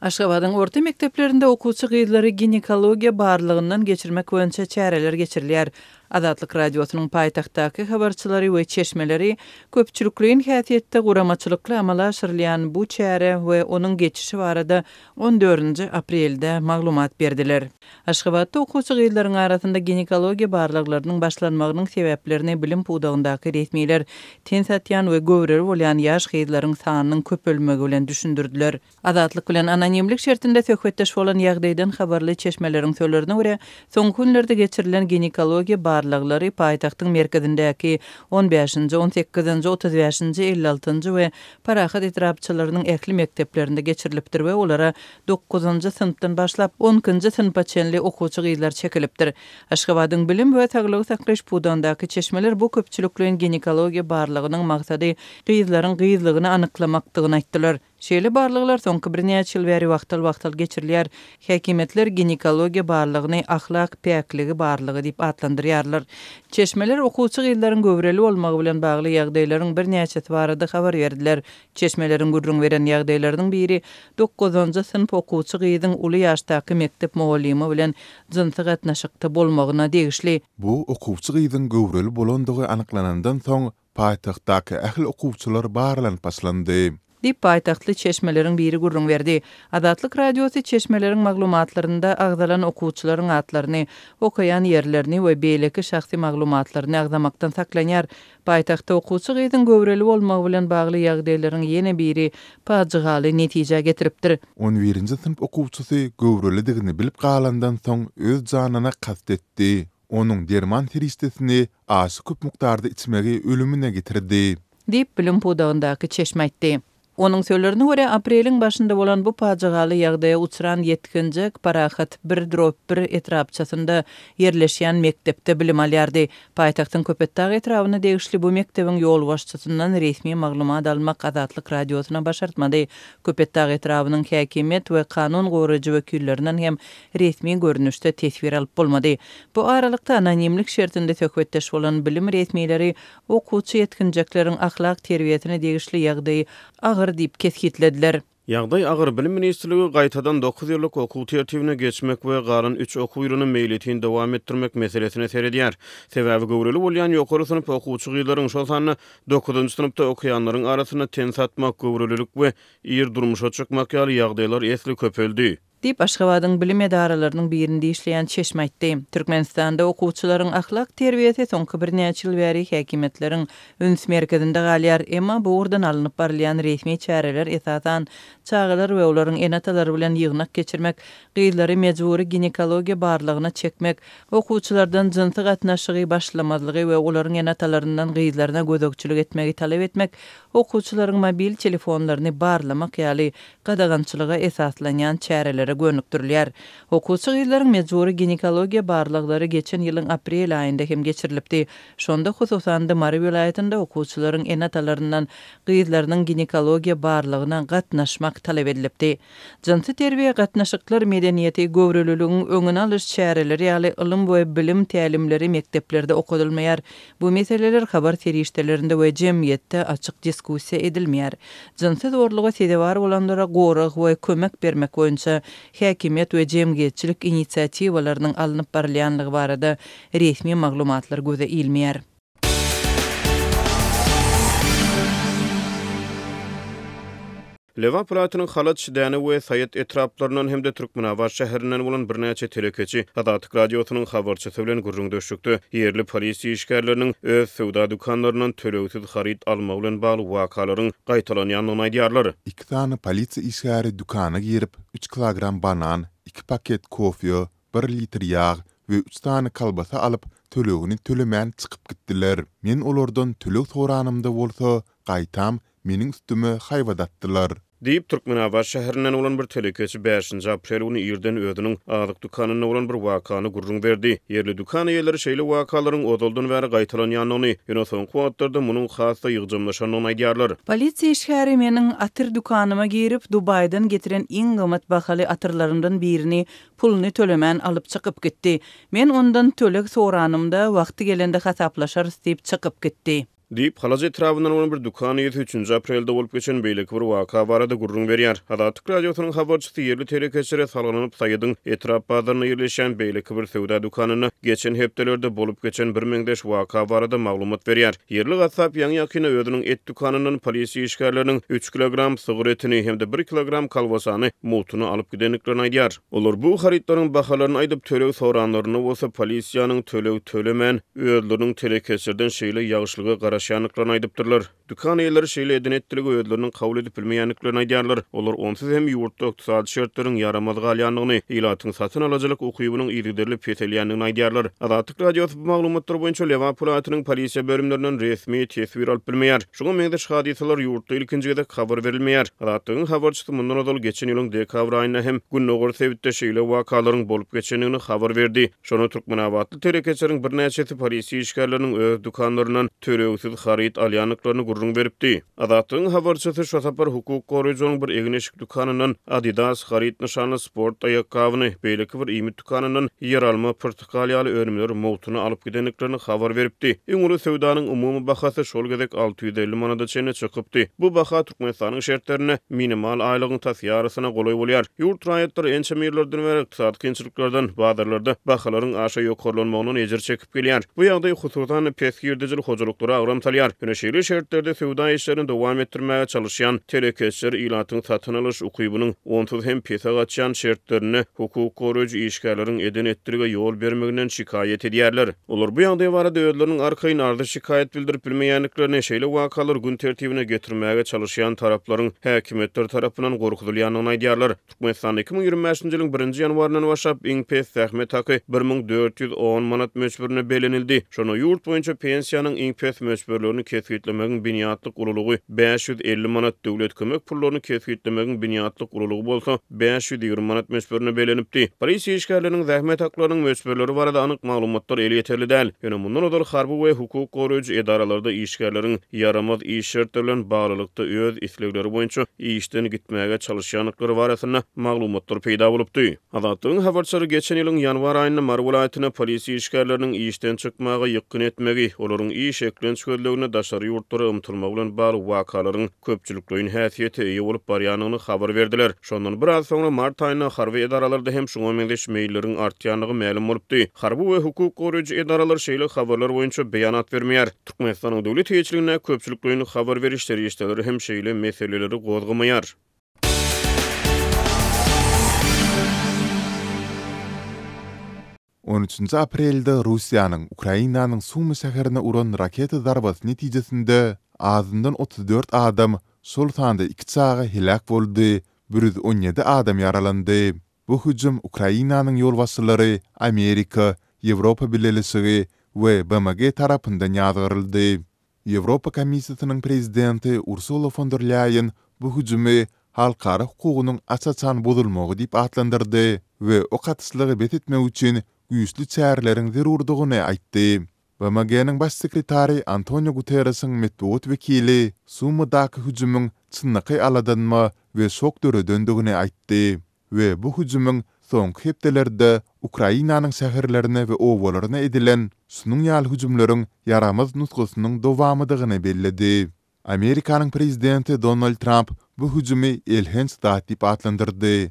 Aşgabadyň orta mekdeplerinde okuwçy gyzlary ginekologiýa barlagyndan geçirmek boýunça çäreler geçirilýär. Azatlyk Radiosynyň paýtagtdaky habarçylary we çeşmeleri köpçülikleýin häsiýetde guramaçylykly amala aşyrylýan bu çäre we onuň geçişi barada on dördünji aprelde maglumat berdiler. Aşgabatda okuwçy gyzlaryň arasynda ginekologiýa barlaglarynyň başlanmagynyň sebäplerini bilim pudagyndaky resmiler ten satýan we göwreli bolýan ýaş gyzlaryň sanynyň köpelmegi bilen düşündirdiler. Azatlyk bilen anonimlik şertinde söhbetdeş bolan ýagdaýdan habarly çeşmeleriň sözlerine görä, soňky günlerde geçirilen ginekologiýa barlaglary paýtagtyň merkezindäki on bäşinji, on sekizinji, 35-nji, 56-njy we Parahat etrapçalarynyň ähli mekdeplerinde geçirilipdir we olara dokuzynjy synpdan başlap, on ikinji synpa çenli okuwçy gyzlar çekilipdir. Aşgabadyň bilim we saglygy saklaýyş pudagyndaky çeşmeler bu köpçülikleýin ginekologiýa barlagynyň maksady gyzlaryň gyzlygyny anyklamakdygyny aýtdylar. Şeýle barlaglar soňky birnäçe ýyl bäri wagtal-wagtal geçirilýär. Häkimiýetler ginekologiýa barlagyny ahlak päkligi barlagy diýip atlandyrýarlar. Çeşmeler okuwçy gyzlaryň göwreli bolmagy bilen bagly ýagdaýlaryň birnäçesi barada habar berdiler. Çeşmeleriň gürrüň beren ýagdaýlarynyň biri dokuzynjy synp okuwçy gyzyň uly ýaşdaky mekdep mugallymy bilen jynsy gatnaşykda bolmagyna degişli. Bu okuwçy gyzyň göwreli bolandygy anyklanandan soň, paýtagtdaky ähli okuwçylar barlanyp başlandy. Diýip, paýtagtly çeşmeleriň biri gürrüň berdi. Azatlyk Radiosy çeşmeleriň maglumatlarynda agzalan okuwçylaryň atlaryny, okaýan ýerlerini we beýleki şahsy maglumatlaryny agzamakdan saklanýar. Paýtagtda okuwçy gyzyň göwreli bolmagy bilen bagly ýagdaýlaryň ýene biri pajygaly netijä getiripdir. On birinji synp okuwçysy göwrelidigini bilip galandan soň öz janyna kast etdi. Onuň derman serişdesini aşa köp mukdarda içmegi ölümine getirdi. Diýip, bilim pudagyndaky çeşme aýtdy. Onuň sözlerine görä, apreliň başynda bolan bu pajygaly ýagdaýa uçran ýetginjek Parahat bir drop bir etrapçasynda ýerleşýän mekdepde bilim alýardy. Paýtagtyň Köpetdag etrabyna degişli bu mekdebiň ýolbaşçysyndan resmi maglumat almak Azatlyk Radiosyna başartmady. Köpetdag etrabynyň häkimiýet we kanun goraýjy wekillerinden hem resmi görnüşde teswir alyp bolmady. Bu aralykda, anonimlik şertinde söhbetdeş bolan bilim resmileri okuwçy ýetginjekleriň ahlak terbiýesine degişli ýagdaýy agyr diýip kesgitlediler. Ýagdaý agyr, Bilim ministrligi gaýtadan dokuz ýyllyk okuw tertibine geçmek we galan üç okuw ýylyny meýletin dowam etdirmek meselesine seredýär. Sebäbi göwreli bolýan ýokary synp okuwçy gyzlaryň, şol sanda dokuzynjy synpda okaýanlaryň arasynda ten satmak, göwrelilik we ir durmuşa çykmak ýaly ýagdaýlar esli köpeldi. Diýip, Aşgabadyň bilim edaralarynyň birinde işleýän çeşme aýtdy. Türkmenistanda okuwçylaryň ahlak terbiýesi soňky birnäçe ýyl bäri häkimiýetleriň üns merkezinde galýar. Emma bu ugurdan alnyp barylýan resmi çäreler, esasan, çagalar we olaryň ene-atalary bilen ýygnak geçirmek, gyzlary mejbury ginekologiýa barlagyna çekmek, okuwçylardan jynsy gatnaşygy başlamazlygy we olaryň ene-atalaryndan gyzlaryna gözegçilik etmegi talap etmek, okuwçylaryň mobil telefonlaryny barlamak ýaly gadagançylyga esaslanýan çärelere gönükdirilýär. Okuwçy gyzlaryň mejbury ginekologiýa barlaglary geçen ýylyň aprel aýynda hem geçirilipdi. Şonda, hususan-da, Mary welaýatynda okuwçylaryň ene-atalaryndan gyzlarynyň ginekologiýa barlagyna gatnaşmak talap edilipdi. Jynsy terbiýe, gatnaşyklar medeniýeti, göwreliligiň öňüni alyş çäreleri ýaly ylym we bilim tälimleri mekdeplerde okadylmaýar. Bu meseleler habar serişdelerinde we jemgyýetde açyk diskussiýa edilmeýär. Jynsy zorluga sezewar bolanlara gorag we kömek bermek boýunça häkimiýet we jemgyýetçilik inisiatiwalarynyň alnyp barylýanlygy barada resmi maglumatlar göze ilmeýär. Lebap welaýatynyň Halaç, Däne we Saýat etraplaryndan hem-de Türkmenabat şäherinden bolan birnäçe telekeçi Azatlyk Radiosynyň habarçysy bilen gürrüňdeşlikde ýerli polisiýa işgärleriniň öz söwda dükanlaryndan tölegsiz haryt almagy bilen bagly wakalaryň gaýtalanýandygyny aýdýarlar. Iki sany polisiýa işgäri dükana girip, üç kilogram banan, iki paket kofe, bir litr ýag we üç sany kolbasa alyp, tölegini tölemän çykyp gitdiler. Men olardan töleg soranymda bolsa, gaýtam, meniň üstüme haýbat atdylar. Diýip, Türkmenabat şäherinden bolan bir telekeçi bäşinji aprel güni irden özüniň azyk dükanynda bolan bir wakany gürrüň berdi. Ýerli dükan eýeleri şeýle wakalaryň ozaldan bäri gaýtalanýandygyny, ýöne soňky wagtlarda munuň has-da ýygjamlaşandygyny aýdýarlar. Polisiýa işgäri meniň atyr dükanyma girip, Dubaýdan getiren iň gymmat bahaly atyrlarymdan birini puluny tölemän alyp çykyp gitdi. Men ondan töleg soranymda, wagty gelende hasaplaşarys diýip çykyp gitdi. Diýip, Halaç etrabyndan bolan bir dükan eýesi üçünji aprelde bolup geçen beýleki bir waka barada gürrüň berýär. Azatlyk Radiosynyň habarçysy ýerli telekeçilere salgylanyp, Saýadyň etrap bazarynda ýerleşýän beýleki bir söwda dükanynda geçen hepdelerde bolup geçen birmeňzeş waka barada maglumat berýär. Ýerli gassap ýaňy-ýakynda özüniň et dükanyndan polisiýa işgärleriniň üç kilogram sygyr etini hem-de bir kilogram kolbasany mugtuna alyp gidendiklerini aýdýar. Olar bu harytlaryň bahalaryny aýdyp, töleg soranlarynda bolsa, polisiýanyň töleg tölemän, özleriniň telekeçilerden şeýle ýagşylyga garaşýandyklaryny aýdypdyrlar. Dükan eýeleri şeýle eden-etdiligi özleriniň kabul edip bilmeýändiklerini aýdýarlar. Olar onsuz hem ýurtda ykdysady şertleriň ýaramaz galýandygyny, ilatyň satyn alyjylyk ukybynyň yzygiderli peselýändigini aýdýarlar. Azatlyk Radiosy bu maglumatlar boýunça Lebap welaýatynyň polisiýa bölümlerinden resmi teswir alyp bilmeýär. Şuňa meňzeş hadysalar ýurtda ilkinji gezek habar berilmeýär. Azatlygyň habarçysy mundan ozal geçen ýylyň dekabr aýynda hem gündogar sebitde şeýle wakalaryň bolup geçendigini habar berdi. Şonda türkmenabatly telekeçileriň birnäçesi polisiýa işgärleriniň öz dükanlaryndan tölegsiz haryt alýandyklaryny gürrüň beripdi. Azatlygyň habarçysy şo sapar hukuk goraýjylaryň bir egin-eşik dükanyndan Adidas haryt nyşanly sport aýakgabyny, beýleki bir iýmit dükanyndan ýeralma, pyrtykal ýaly önümleri mugtuna alyp gidendiklerini habar beripdi. Iň uly söwdanyň umumy bahasy şol gezek 650 manada çenli çykypdy. Bu baha Türkmenistanyň şertlerinde minimal aýlygyň tas ýarysyna golaý bolýar. Ýurt raýatlary ençeme ýyllardan bäri ykdysady kynçylyklardan, bazarlarda bahalaryň aşa ýokarlanmagyndan ejir çekip gelýär. Bu ýagdaý, hususan-da, pes girdejili hojalyklara agram salýar. Ýöne şeýle şertlerde söwda işlerini dowam etdirmäge çalyşýan telekeçiler ilatyň satyn alyş ukybynyň onsuz hem pese gaçýan şertlerinde hukuk goraýjy işgärleriň eden-etdilige ýol bermeginden şikaýat edýärler. Olar bu ýagdaý barada özleriniň arkaýyn arza-şikaýat bildirip bilmeýändiklerini, şeýle wakalary gün tertibine getirmäge çalyşýan taraplaryň häkimiýetler tarapyndan gorkuzylýandygyny aýdýarlar. Türkmenistanda 2025-nji ýylyň birinji ýanwaryndan başlap iň pes zähmet haky 1410 manat möçberinde bellenildi. Şonda ýurt boýunça pensiýanyň iň pes möçberlerini kesgitlemegiň binýatlyk ululygy 550 manat, döwlet kömek pullaryny kesgitlemegiň binýatlyk ululygy bolsa 520 manat möçberinde bellenipdi. Polisiýa işgärleriniň zähmet haklarynyň möçberleri barada anyk maglumatlar elýeterli däl. Ýöne mundan ozal harby we hukuk goraýjy edaralarda işgärleriň ýaramaz iş şertleri bilen baglylykda öz islegleri boýunça işden gitmäge çalyşýandyklary barasynda maglumatlar peýda bolupdy. Azatlygyň habarçylary geçen ýylyň ýanwar aýynda Mary welaýatynda polisiýa işgärleriniň işden çykmaga ýykgyn etmegi, olaryň iş eklenç gözleginde daşary ýurtlara ymtylmagy bilen bagly wakalaryň köpçülikleýin häsiýete eýe bolup barýandygyny habar berdiler. Şondan biraz soňra mart aýynda harby edaralarda hem şuňa meňzeş meýilleriň artýandygy mälim bolupdy. Harby we hukuk goraýjy edaralar şeýle habarlar boýunça beýanat bermeýär. Türkmenistanyň döwlet eýeçiligindäki köpçülikleýin habar beriş serişdeleri hem şeýle meseleleri gozgamaýar. On üçünji aprelde Russiýanyň Ukrainanyň Sumy şäherine uran raketa zarbasy netijesinde azyndan 34 adam, şol sanda iki çaga heläk boldy, 117 adam ýaralandy. Bu hüjüm Ukrainanyň ýolbaşçylary Amerika, Ýewropa Bileleşigi we BMG tarapyndan ýazgaryldy. Ýewropa Komissiýasynyň prezidenti Ursula fon der Lýaýen bu hüjümi halkara hukugynyň aç-açan bozulmagy diýip atlandyrdy we ok atyşlygy bes etmek üçin güýçli çäreleriň zerurdygyny aýtdy. BMG-niň Baş sekretary Antonio Guterresiň metbugat wekili Sumadaky hüjümiň çynlakaý aladanma we şok döredendigini aýtdy we bu hüjümiň soňky hepdelerde Ukrainanyň şäherlerine we obalaryna edilen şunuň ýaly hüjümleriň ýaramaz nusgasynyň dowamydygyny belledi. Amerikanyň prezidenti Donald Tramp bu hüjümi elhenç zat diýip atlandyrdy.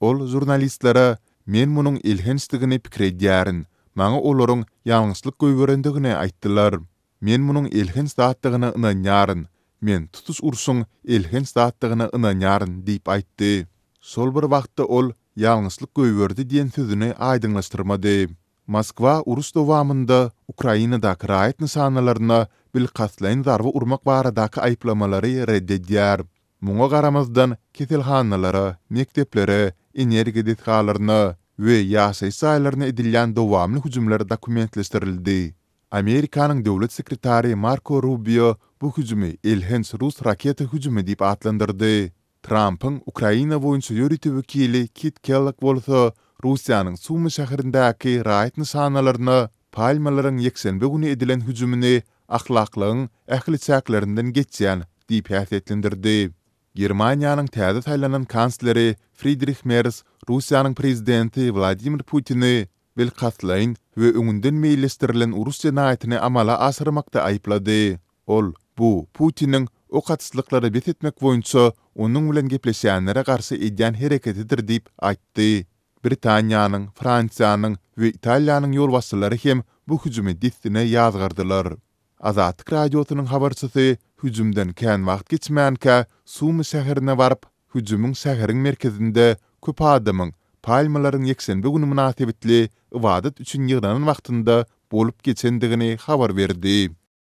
Ol žurnalistlere, Men munuň elhençdigini pikir edýärin. Maňa olaryň ýalňyşlyk goýberendigini aýtdylar. Men munuň elhenç zatdygyna ynanýaryn. Men tutuş urşuň elhenç zatdygyna ynanýaryn diýip aýtdy. Şol bir wagtda ol ýalňyşlyk goýberdi diýen sözüni aýdyňlaşdyrmady. Moskwa uruş dowamynda Ukrainadaky raýat nyşanalaryna bilkastlaýyn zarba urmak baradaky aýyplamalary ret edýär. Muňa garamazdan, keselhanalara, mekdeplere, energiýa desgalaryna we ýaşaýyş jaýlaryna edilýän dowamly hüjümler dokumentleşdirildi. Amerikanyň döwlet sekretary Marko Rubio bu hüjümi elhenç rus raketa hüjümi diýip atlandyrdy. Trampyň Ukraina boýunça ýörite wekili Kit Kellogg bolsa Russiýanyň Sumy şäherindäki raýat nyşanalaryna palmalaryň ýekşenbe güni edilen hüjümini ahlaklygyň ähli çäklerinden geçýän diýip häsiýetlendirdi. Germaniýanyň täze saýlanan kansleri. Fridrih Mers Russiýanyň prezidenti Wladimir Putini bilkastlaýyn we öňünden meýilleşdirilen uruş jenaýatyny amala aşyrmakda aýyplady. Ol, Bu, Putiniň ok atyşlyklary bes etmek boýunça onuň bilen gepleşýänlere garşy edýän hereketidir diýip aýtdy. Britaniýanyň, Fransiýanyň we Italiýanyň ýolbaşçylary hem bu hüjümi dessine ýazgardylar. Azatlyk Radiosynyň habarçysy hüjümden kän wagt geçmänkä Sumy şäherine baryp, hüjümiň şäheriň merkezinde köp adamyň Palmalaryň ýekşenbe güni mynasybetli ybadat üçin ýygnanan wagtynda bolup geçendigini habar berdi.